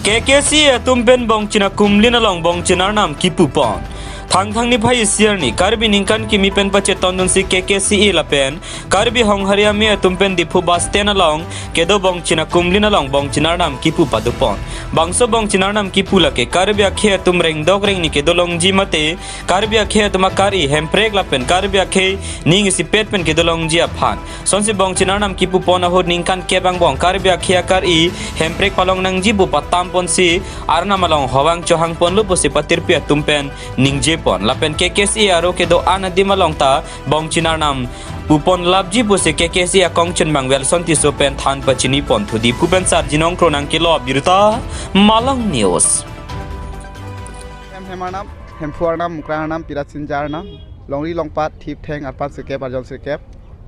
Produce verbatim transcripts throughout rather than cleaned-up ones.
K K C A atum pen Bongchina Kumlin along Bongchina Arnam kipupon. Thangthang niphai isi arni Karbi ningkan kimi pen pachetondunsi K K C A lapen Karbi Honghari Amei atum pen Diphu bus stand along kedo Bongchina Kumlin along Bongchina Arnam kipu padopon. Bangso Bongchina Arnam kipu lake Karbi akhei atum rengdok rengni kedo longji mate Karbi akhei atum akar-i hemprek lapen Karbi akhei ning isipet pen kedo longji aphan. Sonsi Bongchina Arnam kipupon ahut ningkan kep angbong Karbi akhei akar-i hemprek palong nangji pu patamponsi Arnam along hovang chohangponlo pusi patirpi atum pen ningjepon. Lapen K K C A aro kedo-an adim along ta Bongchina Arnam pupon lapji pusi K K C A akongchunbang Welson Tisso pen than pachinipon thu. Diphu pen Sarjinong Kronang kelo abirta, Malong News. Hem Hem Arnam, Hemphu Arnam, Mukrang Arnam, Pirat Sinja Arnam, longri longpat, thip theng, arpan sirkep, arjon sirkep,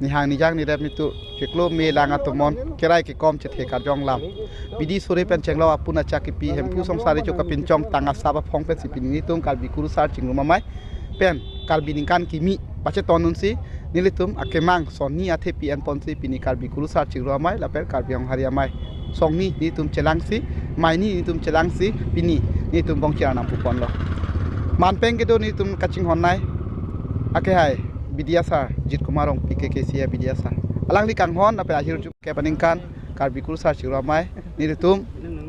nihang nijang nirep nitu, chiklo me lang atomon, kerai kekom chethe karjong lam. Bidi sore pen chenglok apun achak kipi, Hemphu Songsari Chok kapinchong tang asap aphong pensi pini nelitum Karbi Kurusar Chingrum Amei pen Karbi ningkan kimi pachetondunsi nelitum akemang sonni athepi enponsi pini Karbi Kurusar Chingrum Amei lapen Karbi Honghari Amei songni nelitum chelangsi, maini nelitum chelangsi pini nelitum Bongchina Arnam puponlo. Manpeng kedo nelitum kachinghonnei akehai B D S R Jit Kumar Rongpi, K K C A B D S R. Alangli kanghon lapen ahirjume kep aningkan Karbi Kurusar Chingrum Amei nelitum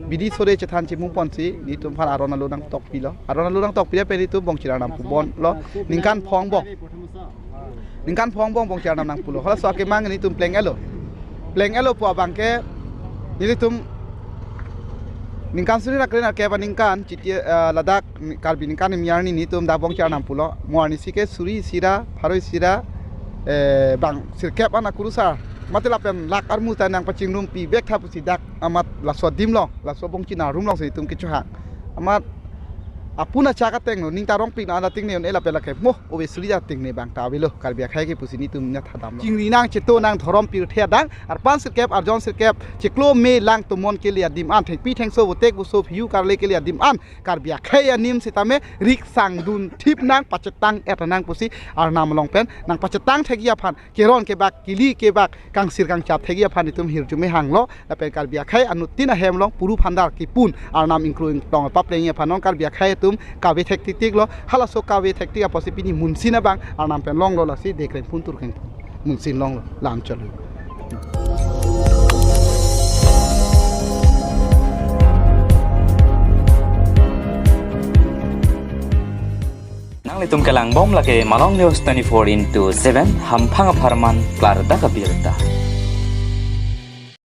bidi sore chethan chimuponsi nelitum aphan aron alo nangtokpilo. Aron alo nangtokpi lapen nelitum Bongchina Arnam puponlo. Ningkan phongbong, ningkan phongbong Bongchina Arnam nangpulo. Halaso akemang nelitum pleng-etlo. Pleng-etlo pu abangke nelitum ningkan suri ra kre-nerkep aningkan Chiti, eh, ladak Karbi ningkan kimi arni nelitum dak Bongchina Arnam pulo. Mo arnisi ke suri isi ra, pharo isi ra, eh, bang sirkep an akurusar mate lapen lak armu ta nangpachingrumpi vek tha pusi dak amat laso adim along, laso Bongchina Arnam alongsi nelitum kechohang. Amat apun achak atenglo, ning ta Rongpi na ada tingne un-e lapen lake mo ove suri ta tingne abang ta avelo, Karbi akhei ke pusi nelitum nya thadamlo. Chingri nang, cheto nang, dhorom pirthe adang, arpan sirkep, arjon sirkep, chiklo me lang atomon kele adim an, thengpi thengso, votek voso, phiyu karle kele adim an Karbi akhei anim sitame riksangdun thip nang, pachetang-et nang pusi Arnam along pen nangpachetang thekji aphan, keron kebak, kili kebak, kangsir kangchap thekji aphan nelitum hirjume hanglo. Lapen Karbi akhei anuttin ahem along puru phandar kipun Arnam ingkru ingtong paplengji aphan non Karbi akhei atum kave thek tiktiklo. Halaso kave thek tik apotsi pini munsin abang Arnam pen longlo, lasi dekreng phun turkeng phun munsin longlo, lam cholo. Nanglitum kelangbom lake Malong News twenty-four into seven, hamphang apharman klardak abirta.